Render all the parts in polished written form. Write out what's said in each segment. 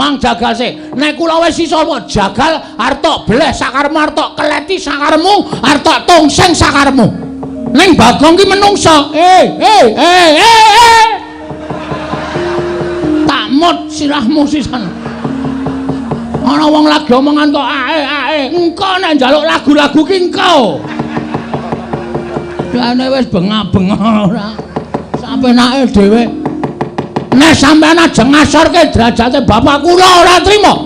Mang jagal sik. Nek kula wis iso kok jagal arep tok bleh sakarepmu, arep tok keleti sakarepmu, arep tok tongseng sakarepmu. Ning Bagong ki menungso. Eh. Tak mut sirahmu sisan. Ana wong lagi omongan kok ae ae. Engko nek njaluk lagu-lagu ki engko. Jane wis bengak-bengok ora. Sapenake dhewe. Nek sampean ajeng ngasorke derajate bapak kula ora trima.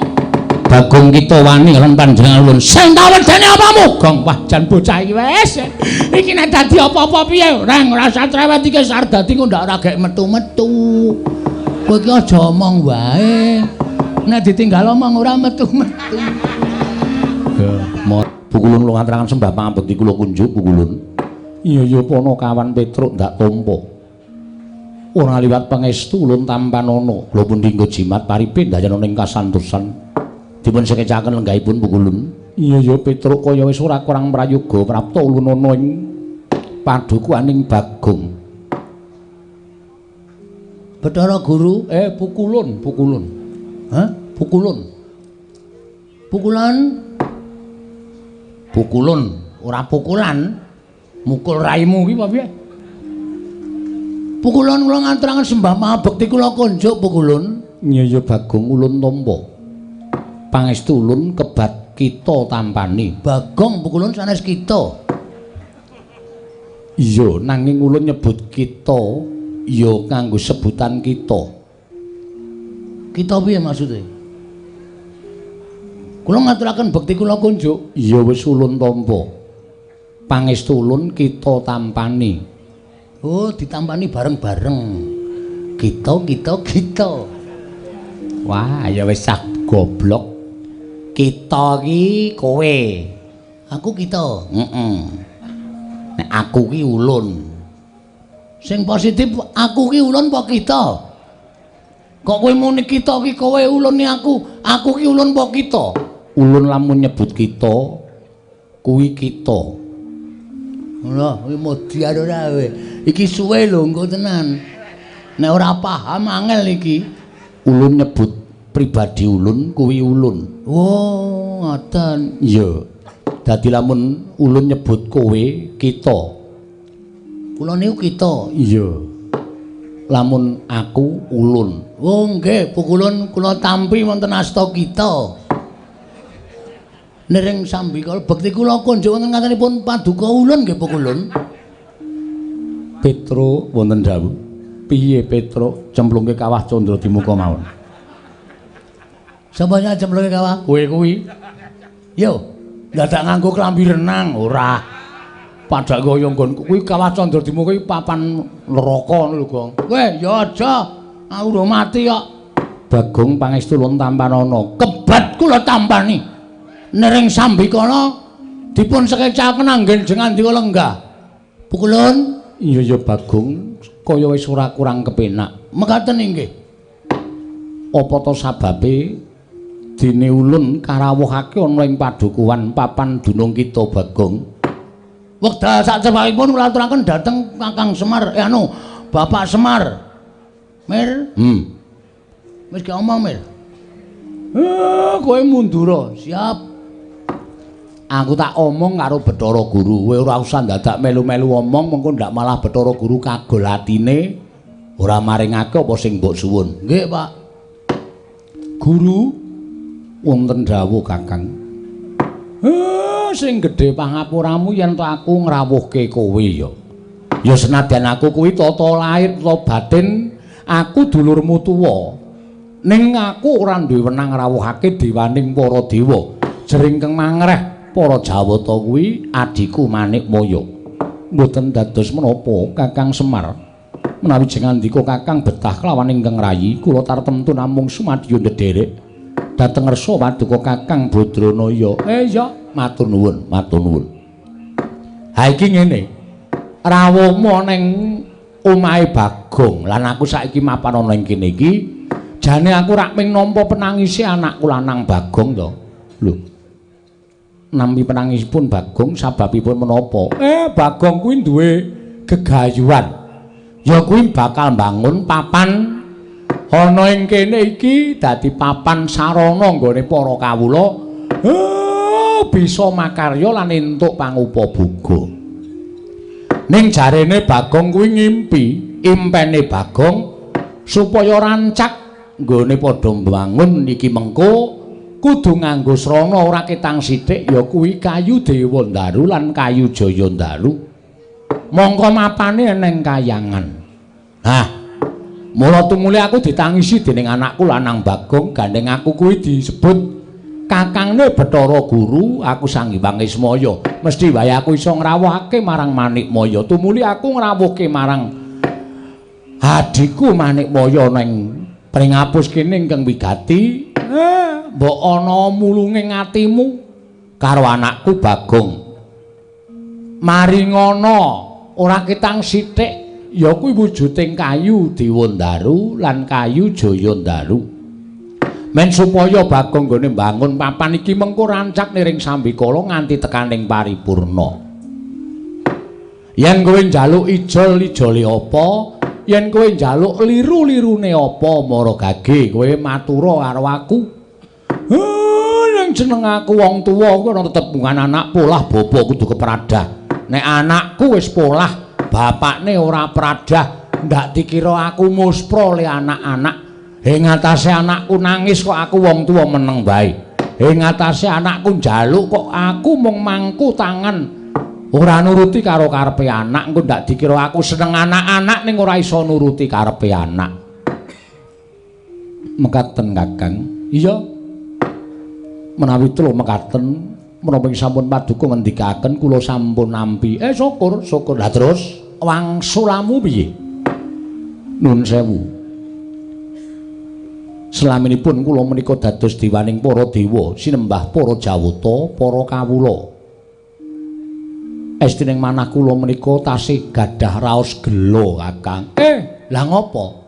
Bagong kita wani lan panjenengan ulun. Sing tak wedeni apamu? Gong, wah jan bocah iki wis. Iki nek dadi apa-apa piye? Reng ora usah cerewet iki wis arep dadi kok ndak ora gek metu-metu. Kowe iki aja omong wae. Nek ditinggal omong ora metu-metu. Ya, pukulun kula ngaturaken sembah pangabekti kula kunjuk pukulun. Iya ya Panakawan Petruk ndak tampa. Ora liwat pangestu ulun tampanana. Kula pundi nggo jimat paripe ndayana ing kasantosan. Dipun sekecaken lenggahipun pukulun. Iya ya Petruk kaya wis ora kurang prayoga prapta ulun ana ing padukuhaning Bagong. Bathara Guru, pukulun, pukulun. Hah? Pukulun. Pukulan? Pukulun, ora pukulan. Mukul raimu ki apa piye? Pukulun kula ngaturaken sembah pangabekti kula kunjuk pukulun. Iya ya Bagong ulun tampa. Pangestu ulun kebat kita tampani. Bagong pukulun sanes kita. Iya, nanging ulun nyebut kita ya nganggo sebutan kita. Kita piye maksude? Kula ngaturaken bekti kula kunjuk. Iya wis ulun tampa. Pangestu ulun kita tampani. Oh, ditampani bareng-bareng. Kita kita kita. Wah, ya wis cah goblok. Kita ki kowe. Aku kita. Heeh. Nek aku ki ulun. Sing positif aku ki ulun apa kita? Kok kowe muni kita ki kowe ulun aku, aku ki ulun apa kita? Ulun lamun nyebut kita kuwi kita. Lho, kuwi modiar ora kowe. Iki suwe lho engko tenan. Nek ora paham angel iki. Ulun nyebut pribadi ulun kuwi ulun. Oh, ngoten. Iya. Dadi lamun ulun nyebut kowe kita. Kula niku kita. Iya. Lamun aku ulun. Oh nggih, pukulun kula tampi wonten asta kita. Nering sambikala bekti kula kunjuk wonten ngatenipun paduka ulun nggih pukulun. Petro wonten dawuh. Piye Petro cemplungke kawah Candra Dimuka mawon. Sapa sing cemplungke kawah? Kowe kuwi. Yo, dadak nganggo klambi renang ora. Padha kaya nggon kuwi kawah Candra Dimuka iki papan neraka ngono lho, Gong. Kowe ya aja, aku urung mati kok. Bagong pangestu ulun tampanana. Kebat kula tampani. Nering sambikala dipun sekecaken anggen jengandika lenggah. Pukulun. Iya ya Bagong, kaya wis ora kurang kepenak. Mekaten inggih. Apa to sababe dene ulun karawuhake ana ing padukuhan papan dunung kita Bagong? Wekdal sacepakipun kula aturaken dhateng Kakang Semar, Bapak Semar. Mir. Wis gak omong, Mir. Kowe mundura. Siap. Aku tak omong karo Bathara Guru. Kowe ora usah dadak melu-melu omong, mengko ndak malah Bathara Guru kagol atine ora maringake apa sing mbok suwun. Nggih, Pak. Guru wonten dawuh, Kakang. Sing gedhe pangapuramu yen to aku ngrawuhke kowe ya. Ya senadyan aku kuwi tata lahir tata batin, aku dulurmu tuwa. Ning aku ora duwe wenang ngrawuhake dewaning para dewa. Jering kang mangreh para Jawata kuwi adhiku Manikmaya. Mboten dados menapa Kakang Semar. Menawi jengandika Kakang betah kelawan ingkang rayi, kula tartemtu namung sumadyo ndederek dhateng ngersa paduka Kakang Badranaya. Ya, matur nuwun, matur nuwun. Ha iki ngene. Rawuhmu ning omahe Bagong lan aku saiki mapan ana ing kene iki. Jane aku rak ming nampa penangise anakku lanang Bagong to. Lho. Nampi penangisipun Bagong sababipun menapa? Bagong kuwi duwe gegayuhan. Ya kuwi bakal mbangun papan Ana ing kene iki dadi papan sarana nggone para kawula bisa makarya lan entuk pangupaboga. Ning jarene Bagong kuwi ngimpi, impene Bagong supaya rancak nggone padha mbangun iki mengko kudu nganggo srana ora ketang sithik ya kuwi kayu Dewandaru lan kayu Jayandaru. Mongko mapane eneng kayangan. Hah. Mula tumuli aku ditangisi dening anakku lanang Bagong, gandeng aku kuwi disebut kakangne Bathara Guru, aku Sang Hyang Ismaya. Mesti wae aku iso ngrawuhake marang Manikmaya. Tumuli aku ngrawuhke marang adhiku Manikmaya ning pringapus kene ingkang wigati. Mbok ana mulunge atimu karo anakku Bagong. Mari ngono ora ketang sithik ya kuwi wujuding kayu Dewandaru lan kayu Jayandaru. Men supaya Bagong nggone mbangun papan iki mengko rancak niring sambikala nganti tekaning paripurna. Yen kowe njaluk ijol-ijole apa, yen kowe njaluk liru-lirune apa, mara gage kowe matura karo aku. Ning jeneng aku wong tuwa kuwi ana tetembungan anak polah bapa kudu kepradah. Nek anakku wis polah, bapakne ora pradah, ndak dikira aku muspra le anak-anak. Ing atase anakku nangis kok aku wong tuwa meneng bae. Ing atase anakku njaluk kok aku mung mangku tangan ora nuruti karo karepe anak. Engko ndak dikira aku seneng anak-anak ning ora iso nuruti karepe anak. Mekaten Kakang. Iya. Menawi telu mekaten, menapa sampun paduka ngendikaken kula sampun nampi. Syukur, syukur. Lah terus wangsulamu piye? Nun sewu. Selaminipun kula menika dados diwaning para dewa, sinembah para jawata, para kawula. Estining manah kula menika tasih gadah raos gela, Kakang. Lah ngopo?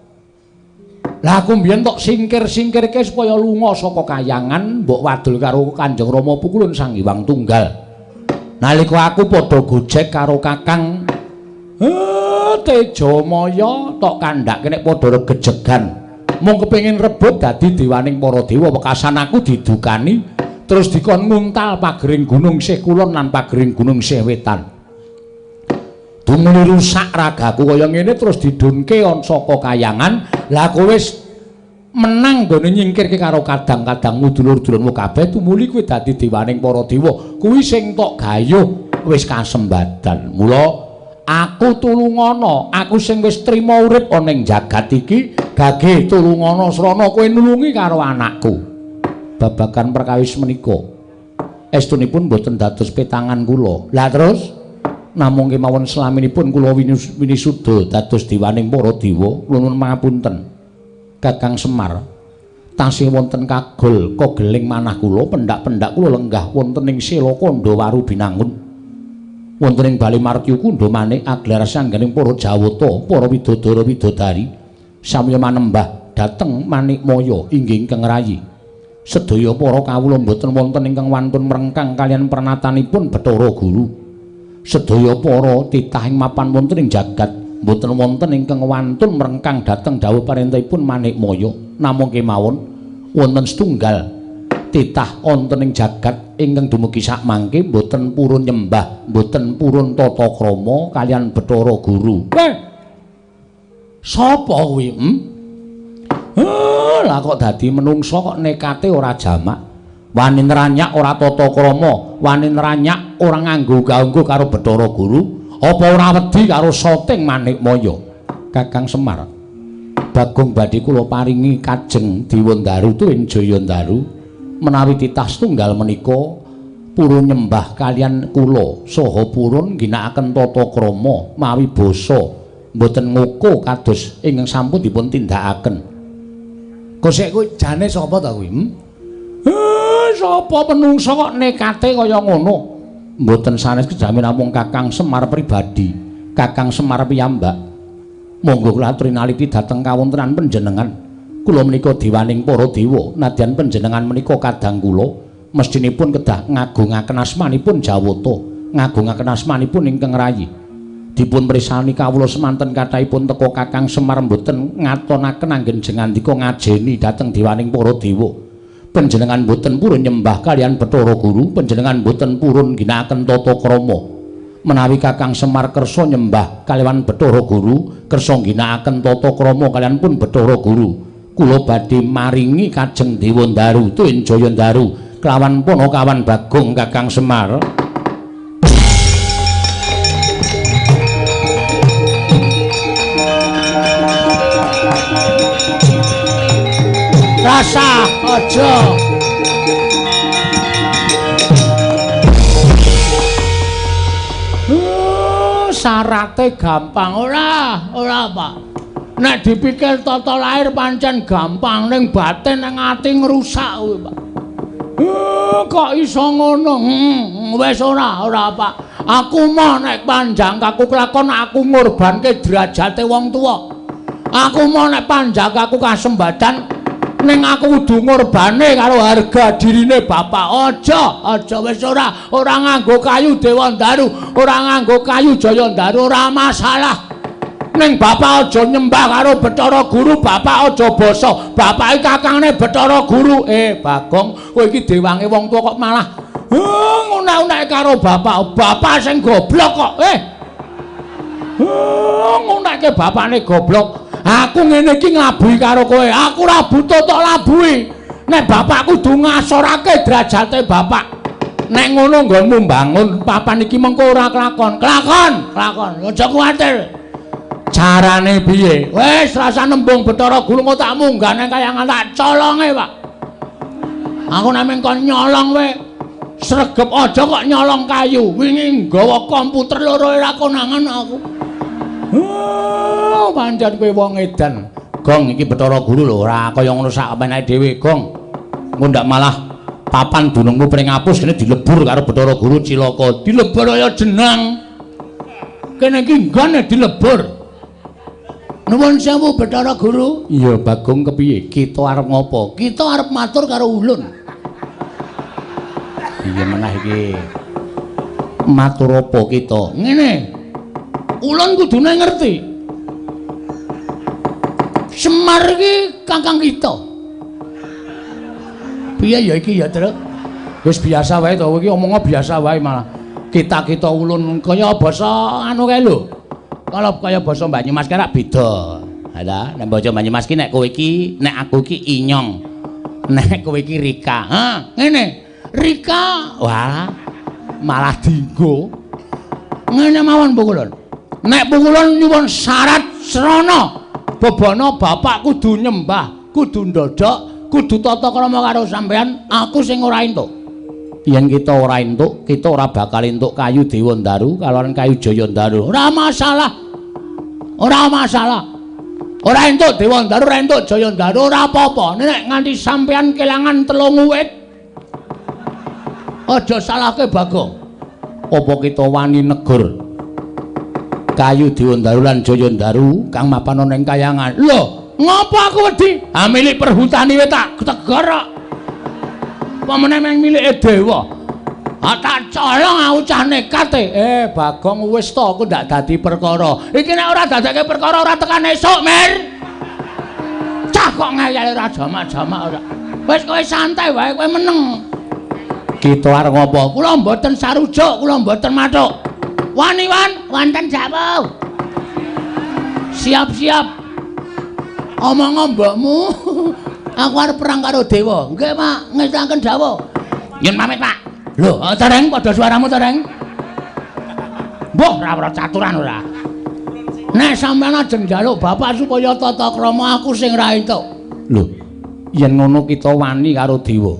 Lah aku mbiyen tok singkir-singkirke supaya lunga saka kayangan, mbok wadul karo Kanjeng Rama Pukulun Sang Hyang Tunggal. Nalika aku padha gojek karo Kakang Tejamaya tok kandhake nek padha regejegan. Mung kepengin rebut dadi dewaning para dewa, wekasan aku didukani terus dikon nguntal pagering gunung sih kulon lan pagering gunung sih wetan. Tumuli rusak ragaku kaya ngene terus didunke on saka kayangan. Lah kowe wis menang nggone nyingkirke karo kadang-kadangmu dulur-dulurmu kabeh, tumuli kowe dadi dewaning para dewa. Kuwi sing tok gayuh wis kasembadan. Mula aku tulungana, aku sing wis trima urip ana ing jagat iki, gage tulungana srana kowe nulungi karo anakku. Babagan perkawis menika estunipun boten dados petangan kula. Lah terus namung kemawon selaminipun kula winisuda dados diwaning para dewa, kula nuwun pangapunten Kakang Semar, tasih wonten kagol kogeling manah kula, pendak-pendak kula lenggah wonten ing Sela Kandha Waru Binangun, wonten ing Bali Martya Kundha Manik aglar sangganing para jawata, para widodara widodari samya manembah dhateng Manikmaya inggih ingkang rayi. Sedaya para kawula mboten wonten ingkang wantun mrengkang kaliyan pernatanipun Bathara Guru. Sedaya para titah ing mapan wonten ing jagat mboten wonten ingkang wantun mrengkang dhateng dawuh parentahipun Manikmaya. Namung kemawon wonten setunggal titah wonten ing jagat ingkang dumugi sakmangke mboten purun nyembah, mboten purun tata krama kaliyan Bathara Guru. Sapa kuwi? Lah kok dadi menungsa kok nekate ora jamak. Wani nranyak ora tata krama, wani nranyak ora nganggo gaunggo karo Bathara Guru, apa ora wedi karo soting Manikmaya? Kakang Semar, Bagong badhe kula paringi kajeng Dewandaru tuwin Jayandaru menawi titah setunggal menika purun nyembah kaliyan kula saha purun ngginakaken tata krama mawi basa mboten ngoko kados ingkang sampun dipun tindakaken. Kosek kuwi jane sapa ta kuwi? Sapa menungsa kok nekate kaya ngono? Mboten sanes kejamin namung Kakang Semar pribadi, Kakang Semar piyambak. Monggo kula aturi naliti dhateng kawontenan panjenengan. Kula menika diwaning para dewa, nadyan panjenengan menika kadang kula mestinipun kedah ngagungaken asmanipun Jawata, ngagungaken asmanipun ingkang rayi. Dipun mrisani kawula semanten kathahipun teka Kakang Semar mboten ngatonaken anggen jengandika ngajeni dhateng dewaning para dewa. Panjenengan mboten purun nyembah kaliyan Bathara Guru, panjenengan mboten purun ginakaken tata krama. Menawi Kakang Semar kersa nyembah kaliyan Bathara Guru, kersa ngginakaken tata krama kaliyan pun Bathara Guru, kula badhe maringi Kajeng Dewa Ndaru tuwin Jaya Ndaru kelawan Panakawan Bagong Kakang Semar. Rasa aja. Syarate gampang ora, ora Pak. Nek dipikir tata lahir pancen gampang, ning batin nang ati ngrusak kuwi, Pak. Kok iso ngono? Wis ora, ora Pak. Aku mau nek panjang kaku kelakon aku ngorbanke derajate wong tuwa. Aku mau nek panjang kaku kasembadan ning aku kudu ngorbane karo harga dirine bapak. Aja, aja wis ora, ora nganggo kayu Dewa Ndaru, ora nganggo kayu Jaya Ndaru, ora masalah. Ning bapak aja nyembah karo Bathara Guru, bapak aja basa. Bapak iki kakangne Bathara Guru. Bagong, kowe iki dewange wong tuwa kok malah ngunak-unake karo bapak. Bapak sing goblok kok. Ngunake bapakne goblok. Aku ngene iki nglabuhi karo kowe. Aku ora butuh tok labuhi. Nek bapak kudu ngasorake derajate bapak. Nek ngono nggonmu mbangun papan iki mengko ora kelakon. Kelakon, kelakon. Aja kuwatir. Carane piye? Wis rasa nembung Bathara Guru engko tak munggah nang kayangan tak colonge, Pak. Aku nek meng kon nyolong wae. Sregep aja kok nyolong kayu. Wingi nggawa komputer loro ora konangan aku. Oh, pancen kowe wong edan. Gong iki Bathara Guru lho ora kaya ngono sak penake dhewe, Gong. Engko ndak malah papan dunungmu pring apus kene dilebur karo Bathara Guru cilaka. Dilebur kaya jenang. Kene iki nggone dilebur. Nuwun sewu Bathara Guru. Iya, Bagong kepiye? Kita arep ngopo? Kita arep matur karo ulun. Piye menah iki? Matur apa kita? Ngene. Ulun kudune ngerti. Semar iki kakang kita. Piye ya iki ya, Truk? Wis biasa wae to, iki omongnya biasa wae malah. Kita-kita ulun kaya basa anu kae lho. Kalau kaya basa Banyumas ki rak beda. Ha ta, nek basa Banyumas ki nek kowe iki, nek aku iki inyong. Nek kowe iki Rika. Ha, ngene. Rika, wah, malah dinggo. Ngene mawon pukulun. Nek pukulun nyuwun syarat srana bebana bapak kudu nyembah, kudu ndodhok, kudu tata krama karo sampean, aku sing ora entuk. Yen kita ora entuk, kita ora bakal entuk kayu Dewa Ndaru kalawan kayu Jaya Ndaru. Ora masalah. Ora masalah. Ora entuk Dewa Ndaru, ora entuk Jaya Ndaru, ora apa-apa. Nek nganti sampean kelangan 3 wit, aja salahke Bagong. Apa kita wani negur kayu Dewa Ndaru lan Jaya Ndaru kang mapan ana ing kayangan? Lho, ngopo aku wedi? Ha milik perhutani wae tak tegur kok. Apa meneh meng milike dewa? Ha tak colong aku cah nekat e. Bagong wis to aku ndak dadi perkara. Iki nek ora dadekke perkara ora tekan esuk, Mir. Cah kok ngeyel ora jamak-jamak ora. Wis kowe santai wae, kowe meneng. Kita arep ngopo? Kula mboten sarujuk, kula mboten mathuk. Wani wan, wonten jawab. Siap-siap. Omong mbokmu. Aku arep perang karo dewa. Nggih, Pak, ngestanken dawuh. Nyun pamit, Pak. Lho, tereng padha suaramu tereng. Mbah, ora ora caturan ora. Nek sampeyan ajeng njaluk bapak supaya tata krama aku sing ra entuk. Lho, yen ngono kita wani karo dewa.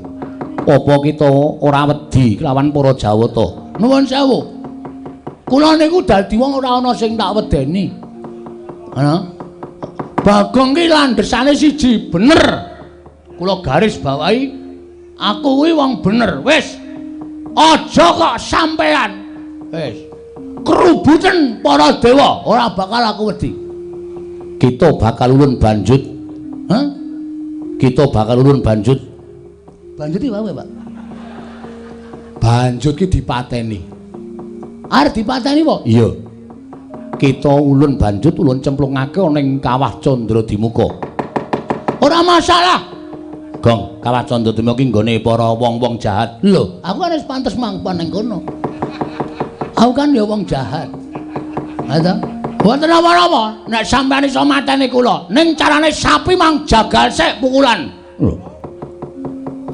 Apa kita ora wedi kelawan para Jawata? Nuwun sewu. Kula niku dadi wong ora ana sing tak wedeni. Ana? Bagong ki landhesane siji, bener. Kula garis bawahi aku kuwi wong bener. Wis. Aja kok sampean. Wis. Kerubuten para dewa ora bakal aku wedi. Kita bakal ulun banjut. Hah? Kita bakal ulun banjut. Banjut iki wae, Pak. Banjut ki dipateni. Arep dipateni apa? Iya. Kita ulun banjut ulun cemplungake ana ing Kawah Candradimuka. Ora masalah. Gong, Kawah Candradimuka ki nggone para wong-wong jahat. Lho, aku kan wis pantes mangkon ning kono. Aku kan ya wong jahat. Ha ta? Mboten apa-apa, nek sampeyan iso mateni kula, ning carane sapi mang jagal sik pukulan. Lho.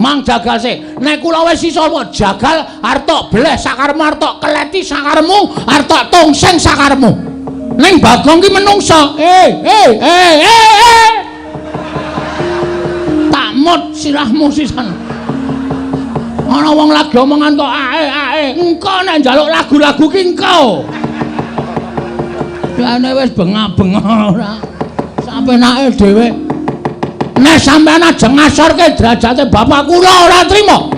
Mang jagal sik. Nek kula wis iso jagal artok bleh sakaremu, artok keleti sakaremu, artok tongseng sakaremu. Ning Bagong ki menungsa. Eh. Tak mut sirahmu sisan. Ana wong lagi omongan kok ae. Engko nek njaluk lagu-lagu ki engko. Jane wis bengak-bengok ora. Sampenake dhewe. Nek sampeyan aja ngasorke derajate bapak kula ora trima.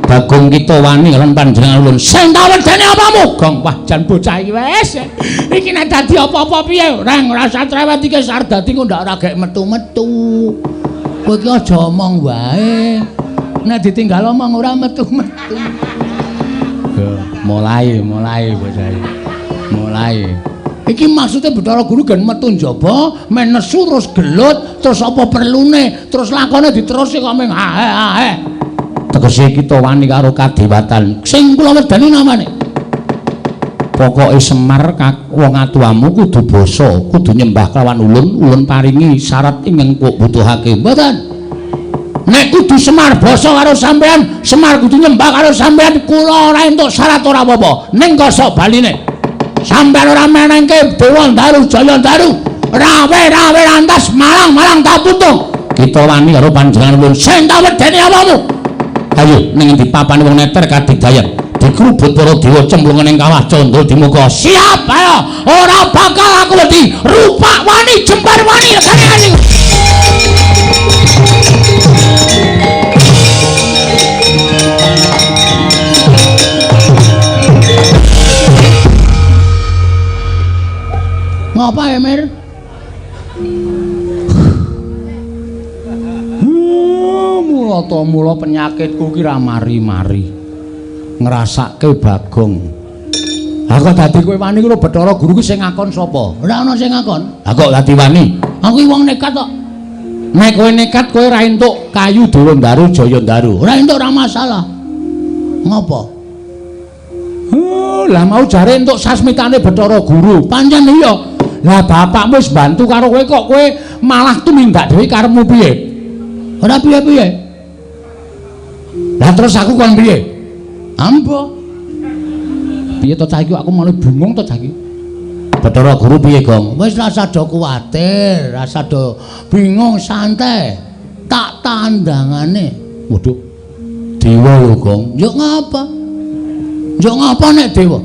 Bagong kita wani lan panjenengan ulun. Sing tak wedeni apamu? Gong, wah jan bocah iki wis. Iki nek dadi apa-apa piye? Reng ora usah cerewet iki wis arep dadi kok ndak ora gek metu-metu. Kowe iki aja omong wae. Nek ditinggal omong ora metu-metu. Mulai bocah iki. Mulai. Iki maksudnya Bathara Guru gen metu njaba, men nesu terus gelut, terus apa perlune, terus lakone diterusi kok ming ae. Tegese kita wani karo kadewatan. Sing kula wedeni namane. Pokoke Semar wong atuwamu kudu basa, kudu nyembah kelawan ulun, ulun paringi syarat ingkang kok butuhake. Mboten. Nek kudu Semar basa karo sampean, Semar kudu nyembah karo sampean, kula ora entuk syarat ora apa-apa. Ning kosok baline. Sampeyan ora menengke Dewa Ndaru Jaya Ndaru, rawe-rawe lantas malang-malang tak putung. Kita wani karo panjenengan ulun. Sing tak wedeni apamu? Ayo ning endi papane wong neter kadidayan. Dikrubut para dewa cemplung ning Kawah Candradimuka. Siap, ayo. Ora bakal aku wedi. Rupak wani, jembar wani, regane. Ngapa ya, Mir? Mula ta mula penyakitku ki ra mari-mari. Ngrasake Bagong. Ha kok dadi kowe wani karo Bathara Guru ki sing ngakon sapa? Ora ana sing ngakon. Ha kok dadi wani? Aku ki wong nekat kok. Nek kowe nekat kowe ora entuk kayu Dewa Ndaru Jaya Ndaru. Ora entuk ora masalah. Ngopo? Lah mau jare entuk sasmitane Bathara Guru. Pancen iya. Lah bapakmu wis bantu karo kowe kok kowe malah tumindak dhewe karepmu piye? Ora piye-piye. Lah terus aku kon piye? Ambo. Piye to cah iki aku malah bingung to cah iki. Bathara Guru piye, Gong? Wis rasa do kuwatir, rasa do bingung, santai. Tak tandangane. Waduh. Dewa lho, Gong. Yo ngapa? Yo ngapa nek dewa?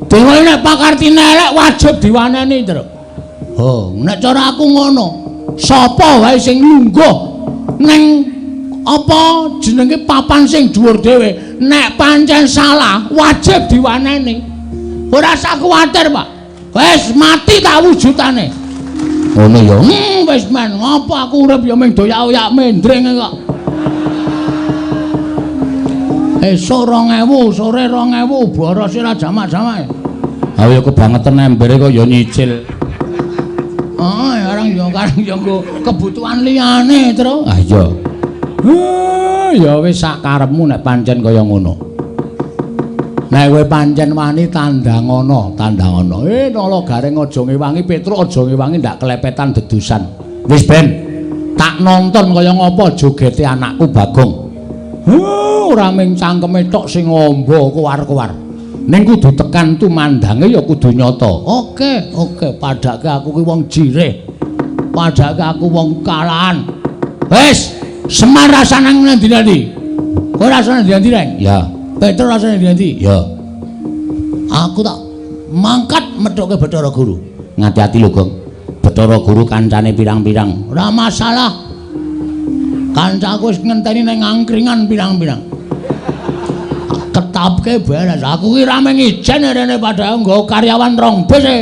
Dewa nek pakartine elek wajib diwaneni, Truk. Oh, nek cara aku ngono. Sapa wae sing lungguh ning apa jenenge papan sing dhuwur dhewe, nek pancen salah wajib diwaneni. Ora usah kuwatir, Pak. Wis mati tak wujudane. Ngono ya. Wis men, ngopo aku urip ya mung doyak-oyak mendring kok. Esuk 2000, sore 2000, borose ra jamak-jamak. Ha ya kebangetan embere kok ya nyicil. Oh, arang ya karang ya nggo kebutuhan liyane, Tru. Ah iya. Ya wis sak karepmu nek pancen kaya ngono. Nek kowe pancen wani tandangana, tandangana. Nala Gareng aja ngewangi, Petruk aja ngewangi ndak kelepetan dedusan. Wis ben, tak nonton kaya ngapa jogete anakku Bagong. Ora mung cangkeme tok sing amba kowar-kowar. Ning kudu tekan tumandange ya kudu nyata. Oke, oke, padake aku ki wong jirih. Padake aku wong kalahan. Wis, Semar rasane nang ndi-ndi? Kowe rasane ndi-ndi, Reng? Ya. Petruk rasane ndi-ndi? Ya. Aku tak mangkat methuke Bathara Guru. Ngati-ati lho, Gong. Bathara Guru kancane pirang-pirang. Ora masalah. Kancaku wis ngenteni ning angkringan pirang-pirang. Ketapke beres. Aku ki ra mung ijen rene padahal nggo karyawan rong bis e.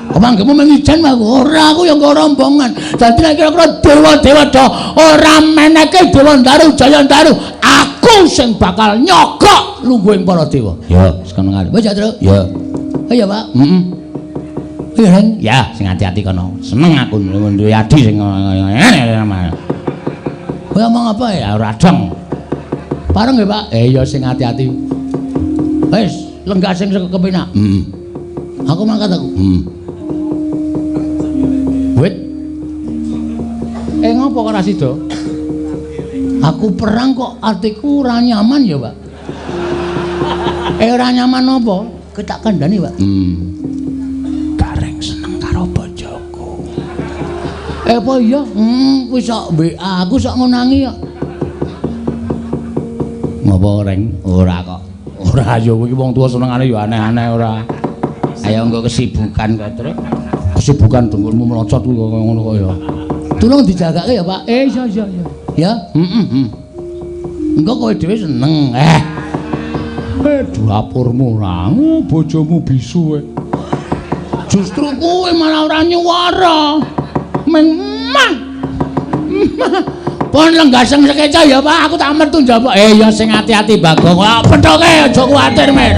Kemanggemu mung ijen aku. Ora, aku ya nggo rombongan. Dadi nek kira-kira dewa-dewa do ora meneke Dewa Ndaru Jaya Ndaru, aku sing bakal nyogok lungguhing para dewa. Ya, wis kono. Wis ya, Truk. Ya. Ayo, Pak. Heeh. Iya, Reng. Ya, sing ati-ati kono. Seneng aku duwe adi sing ngene. Kowe omong apa ya? Ora dong. Pareng nggih, Pak? Ya sing ati-ati. Wis, lenggah sing kepenak. Heeh. Aku mangkat aku. Heeh. Wit. Ngopo kok ora sida? Aku perang kok atiku ora nyaman ya, Pak. Ora nyaman apa? Kowe tak kandhani, Pak. Gareng seneng karo bojoku. Apa iya? Kuwi sok WA aku sok ngonangi kok. Ngopo, Reng? Ora kok. Ora ya kuwi wong tuwa senengane ya aneh-aneh ora. Ayo engko kesibukan kok, Truk. Kesibukan dengkulmu melocot kuwi kok ngono kok ya. Tulung dijagake ya, Pak. Iya iya iya. Ya, heeh. Engko kowe dhewe seneng. Dapurmu ora, bojomu bisu kowe. Justru kowe malah ora nyuwara. Meng mah. Pon lenggah sing sekeca ya, Pak. Aku tak metu njaba. Ya sing ati-ati Bagong. Pethoke aja kuwatir, Mir.